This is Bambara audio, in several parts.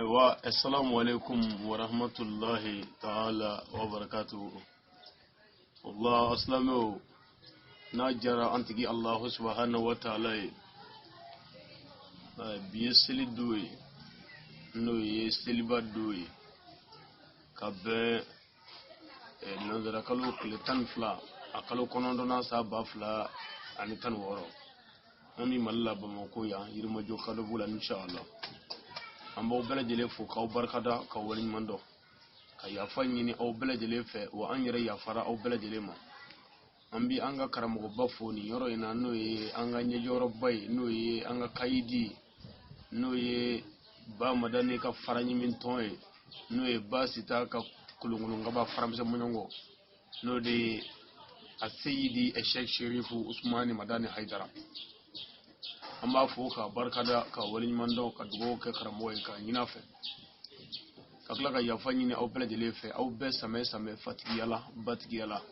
Ayiwa, assalamu alaikum wa rahmatullahi ta'ala wa barakatuhu. Wallah, asilamɛw, n'a diyara an tigi Allahu subhanahu wa ta'ala ye, bi ye seli don ye, n'o ye seliba don ye, ka bɛn nanzara kalo tile 12, a kalo 9nan, san 2016, an bɛ Mali la, Bamakɔ yan, Yirimajɔ Kadɔbugu la, inshallah. An b'aw bɛɛ lajɛlen fo k'aw barikada, k'aw waleɲuman dɔn, ka yafa ɲini aw bɛɛ lajɛlen fɛ, wa an yɛrɛ yafara aw bɛɛ lajɛlen ma. An bɛ an ka karamɔgɔba fo nin yɔrɔ in na, n'o ye an ka ɲɛjɔyɔrɔba ye, n'o ye an ka kayidi ye, n'o ye Ba Madani ka faraɲimi tɔn ye, n'o ye Ba Sita ka kolonkolon faramisɛn mɔɲɔngɔ, n'o de ye a seyidi Sheikh Sherifu Usumani Madani Hayidara. An b'a fo ka barikada, ka waleɲuman dɔn, ka dugawu kɛ karamɔgɔ ye, k'a ɲini a fɛ, ka tila ka yafa ɲini aw bɛɛ lajɛlen fɛ, aw bɛɛ samɛ samɛ, fatigiya la, batigiya la,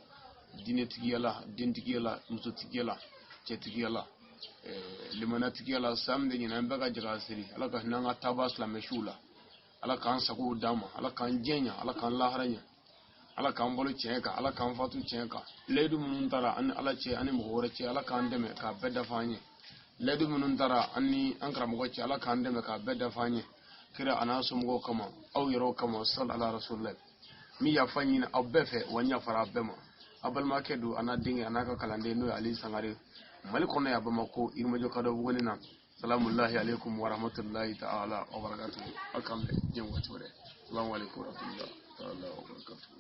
diinɛtigiya la, dentigiya la, musotigiya la, cɛtigiya la, limanatigiya la. San min de ɲinɛ, an bɛɛ ka jɛ k'a siri. Ala ka hinɛ an ka taaba silamɛ siw la. Ala k'an sagow d'an ma. Ala k'an diɲɛ ɲɛ. Ala k'an lahara ɲɛ. Ala k'an balo tiɲɛ kan. Ala k'an fatu tiɲɛ kan. Layidu minnu tara an ni Ala cɛ, ani mɔgɔ wɛrɛ cɛ, Ala k'an dɛmɛ k'a bɛɛ dafa an ye. Layidu minnu tara an ni an karamɔgɔ cɛ, Ala k'an dɛmɛ k'a bɛɛ dafa an ye, kira a n'a somɔgɔw kama, aw yɛrɛw kama. Sali ala rasulillah. N bɛ yafa ɲini aw bɛɛ fɛ, wa n yafara aw bɛɛ ma. Aw balimakɛ don, a n'a denkɛ, a n'a ka kalanden, n'o ye Ali Sangare, Mali kɔnɔ yan, Bamakɔ, Yirimajɔ Kadɔbuguni na. Salamullahi alaikum wa rahmatullahi ta'ala wa barakatuhu. Aw k'an bɛn diɲɛ waati wɛrɛ. Salamu alaikum wa rahmatullahi ta'ala wa barakatuhu.